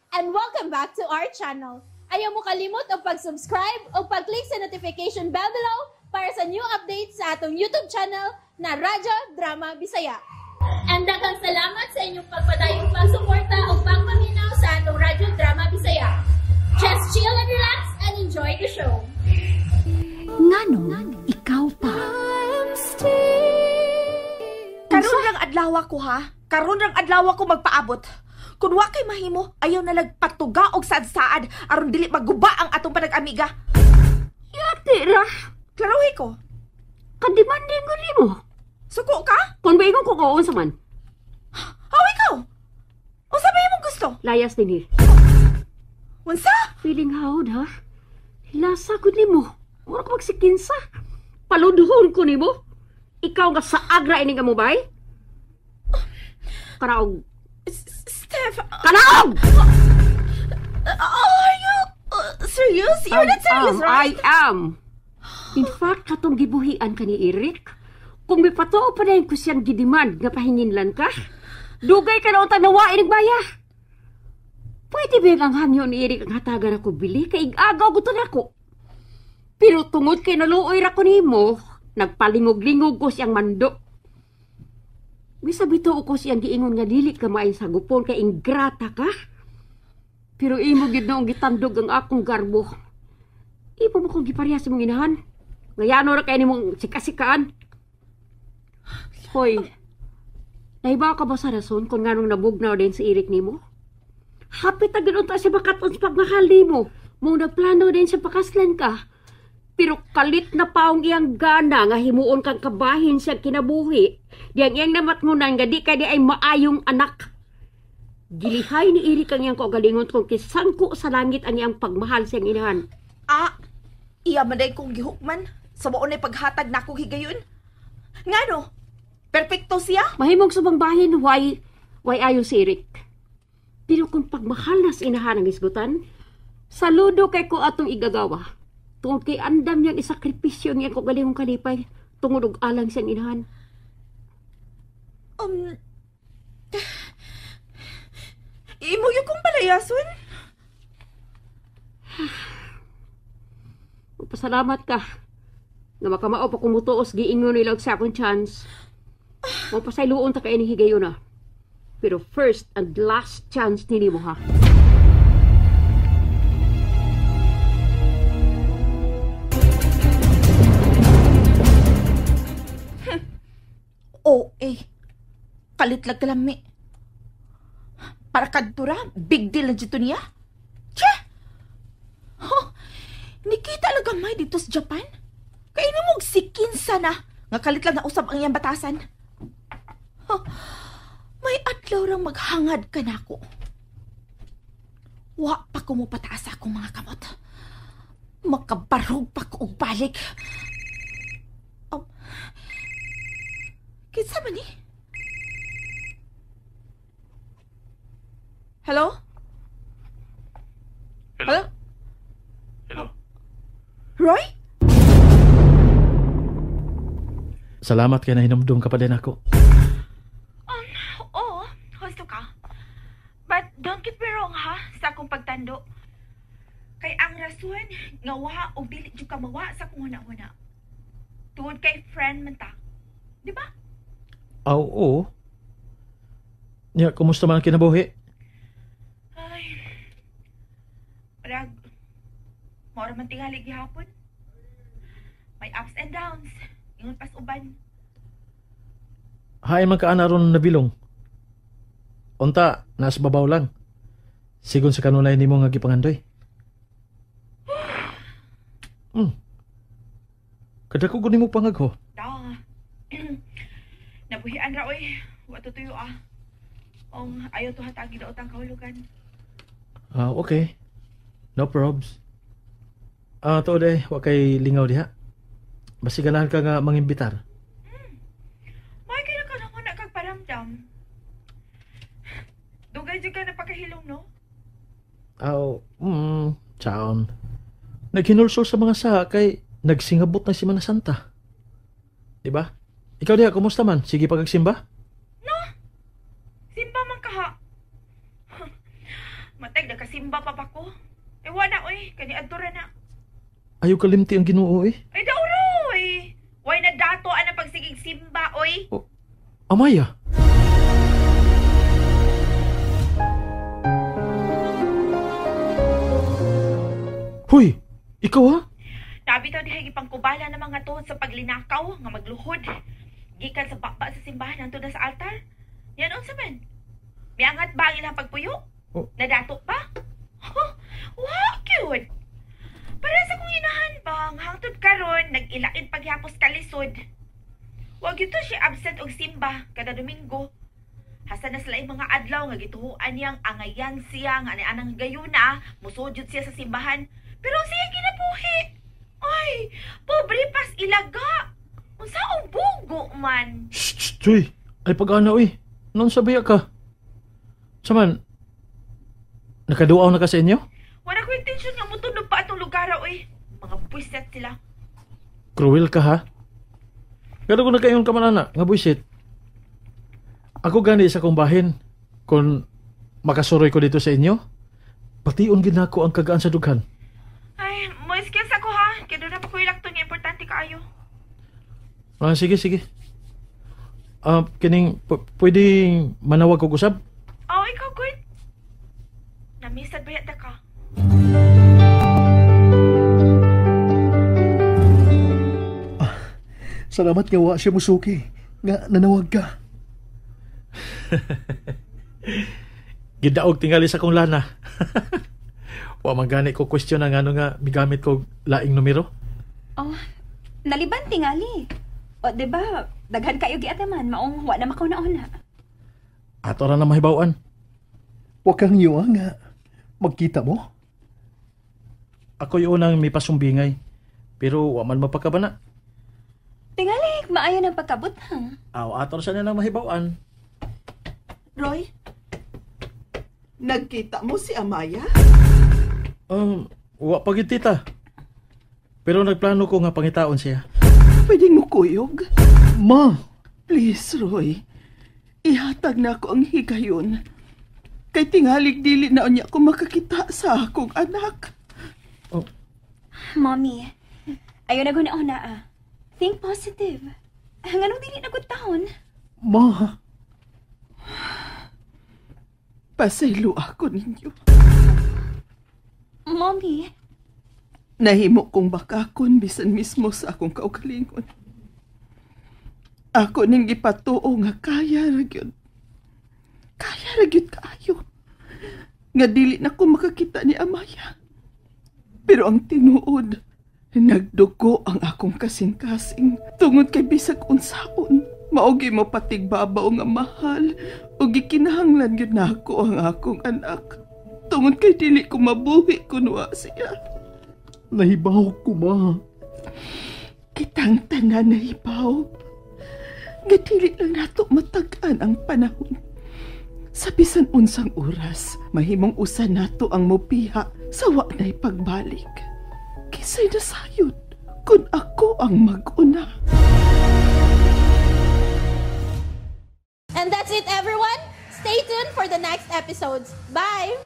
And welcome back to our channel. Ayaw mo kalimot og pag-subscribe o pag-click sa notification bell below para sa new updates sa atong YouTube channel na Radyo Drama Bisaya. And daghang salamat sa inyong pagpadayong pagsuporta o pagpaminaw sa atong Radyo Drama Bisaya. Just chill and relax and enjoy the show. Nganong ikaw pa? Karon rang adlaw ko ha. Karon rang adlaw ko magpaabot. Kun wa kay mahimo, ayaw na lagpatuga og saad-saad aron dili maguba ang atong panag-amiga. Yati ra. Klarohi ko. Kademanding ko nimo. Suko ka? Kung maingon ko kaon sa man. How ikaw? Unsa ba imong gusto? Layas dinhi. Unsa? Feeling hawd ha? Lasa ko nimo. Mura ko magsikinsa. Paludhon ko nimo. Ikaw nga sa agra ini nga mo bay? Kanaog. Steph, Kanaog! are you serious? You're not serious, right? I am. In fact, katong gibuhian ka ni Eric, kung may patuo pa na ko siyang gidemand nga pahinginlan ka, dugay ka na untang nawain ng baya. Pwede ba ang hangyo ni Eric ang hatagan ako bili kay igagaw gusto nako. Pero tungod kay naluoy ra ko nimo, nagpalingog-lingog ko siyang mando. Bisa bitaw ko siyang giingon nga dili ka maayong sagupon kay ingrata ka. Pero imo gid noong gitandog ang akong garbo. Imo mo kong giparehas sa imong inahan. Ngayano ra kay nimong sikasikaan. Hoy, nahibaw ka ba sa rason kung nganong nabugnaw din si Eric nimo? Hapit na ganoon ta siya makaton sa pagmahal nimo. Mong nagplano din siya pakaslan ka. Pero kalit na paong iyang gana nga himuon kang kabahin siya kinabuhi. Diyang iyang namatngunan nga di ka di ay maayong anak. Gilihay ni Eric ang iyang kaugalingon kung kisangko sa langit ang iyang pagmahal siyang inahan. Ah, iya man day kong gihukman sa maunay paghatag na akong higayon. Ngano? Perfecto siya? Mahimong subang bahin, why ayo si Eric. Pero kung pagmahal na sa inahan ang isgutan, saludo kay ko atong igagawa. Tungod kay andam niyang isakripisyo ang iyang kaugalingong kalipay tungod og alang siyang inahan. Imo yung kong palayason? Magpasalamat ka. Nga makamao pa kumutuos giingon nila og second chance. Magpasayloon ta kay ni higayon na. Pero first and last chance nini mo ha. Oh, eh. Kalit lang kalami. Para kadtura, big deal na dito niya. Tsa! Huh, nikita lang gamay dito sa Japan. Kaya mo sikinsa na. Nga kalit lang na usab ang iyang batasan. Huh, may adlaw rang maghangad ka na ako. Wa pa ko mo pataas akong mga kamot. Makabarog pa ko og balik. Kinsa man ni? Hello? Hello? Hello? Roy? Salamat kay nahinumdum ka pa din ako. Oo, husto ka. But don't get me wrong ha, sa akong pagtando. Kay ang rason nga wa og dili jud ka mawa sa akong huna-huna. Tungod kay friend man ta. Di ba? Aw, oo. Nya, kumusta man ang kinabuhi? Ay. Parag, maura man tingali gihapon. May ups and downs. Ingon pas uban. Hain man ka ana ron nabilong. Unta, nasa babaw lang. Sigon sa kanunay nimo nga gipangandoy. Kadako gud nimo pangagho. Da. Nabuhian ra oy. Wa tutuyo ah. Ong ayaw to hatagi daot ang kahulugan. Ah, okay. No probs. Ah, tuod eh, wa kay lingaw diha. Basi ganahan ka nga mangimbitar. May kaya ka naman na kag paramdam. Dugay jud ka napakahilom, no? Aw, chaon. Naghinulsol sa mga saha kay nagsingabot na si Mana Santa. Diba? Ikaw diha, kumusta man? Sige pagagsimba? No! Simba man kaha. Matag nakasimba pa pa ko. Eh, wala oy, kani adto ra na. Ayaw kalimti ang Ginoo eh. Ay daw Roy. Way na dato ana pagsigig simba oy. Oh, Amaya. Hoy, ikaw ha? Nabi taw diha gipangkubala ng mga tuhod sa paglinakaw nga magluhod. Gikan sa baba sa simbahan hangtod na sa altar. Yan unsa man? Miangat ba ang ilang pagpuyo? Oh. Nadato pa? Huh, wa cute. Para sa kong inahan bang hangtod karon nag-ilain paghapos kalisod. Wa gyud to siya absent og simba kada Domingo. Hasta na sila yung mga adlaw nga gituhuan niyang angayan siya nga ani-anang gayuna, musod jud siya sa simbahan. Pero siya ginabuhi. Ay, pobre pas ilaga. Unsa ang bugo man? Shh, shh, Chuy. Ay pag-ana oy. Noon sabiya ka. Saman, nakaduaw na ka sa inyo? Wala ko intensyon nga mutunog pa atong lugar oy. Mga buwiset sila. Cruel ka ha? Pero kung nagkayon ka man ana, nga buwisit. Ako gani sa kong bahin, kung makasuroy ko dito sa inyo, pation gid nako ang kagaan sa dughan. Ay, mo excuse ako ha. Kaya doon na pa ko ilakton nga importante kaayo. Ah, sige, sige. Kining, pwede manawag og usab? Oh, ikaw, good. Namisad ba yata ka? Salamat nga wa siya musuki. Nga nanawag ka. Gidaog tingali sa akong lana. Wa man gani ko question ang ano nga migamit ko laing numero. Oh, naliban tingali. O, di ba, daghan kayo giataman, maong wa na makauna-una. Ato ra na mahibaw-an. Wa kang yuwa nga magkita mo? Ako'y unang may pasumbingay, pero wa man mapakabana. Tingali, maayo ng pagkabutang. Aw, ato ra sa na mahibaw-an. Roy, nagkita mo si Amaya? Wa pa gid tita. Pero nagplano ko nga pangitaon siya. Pwedeng mo kuyog? Ma! Please, Roy. Ihatag na ako ang higayon. Kay tingalig dili na unya ko makakita sa akong anak. Oh. Mommy, ayaw na guna-una ah. Think positive. Nganong dili na gud taon? Ma! Pasaylo ako ninyo. Mommy! Nahimo kong bakakon bisan mismo sa akong kaugalingon. Ako ning gipatuo nga kaya ra gyud. Kaya ra gyud kaayo. Nga dili na ko makakita ni Amaya. Pero ang tinuod, nagdugo ang akong kasing-kasing tungod kay bisag unsaon. Maogi mo patigbabaw nga mahal ug gikinahanglan gyud nako ang akong anak. Tungod kay dili ko mabuhi kun wa siya. Nahibaw ko, ma. Kitang tanan nahibaw. Nga dili lang nato matag-an ang panahon. Sa bisan unsang oras, mahimong usa nato ang mopiha sa wa na'y pagbalik. Kisay nasayod kung ako ang mag-una. And that's it, everyone. Stay tuned for the next episodes. Bye!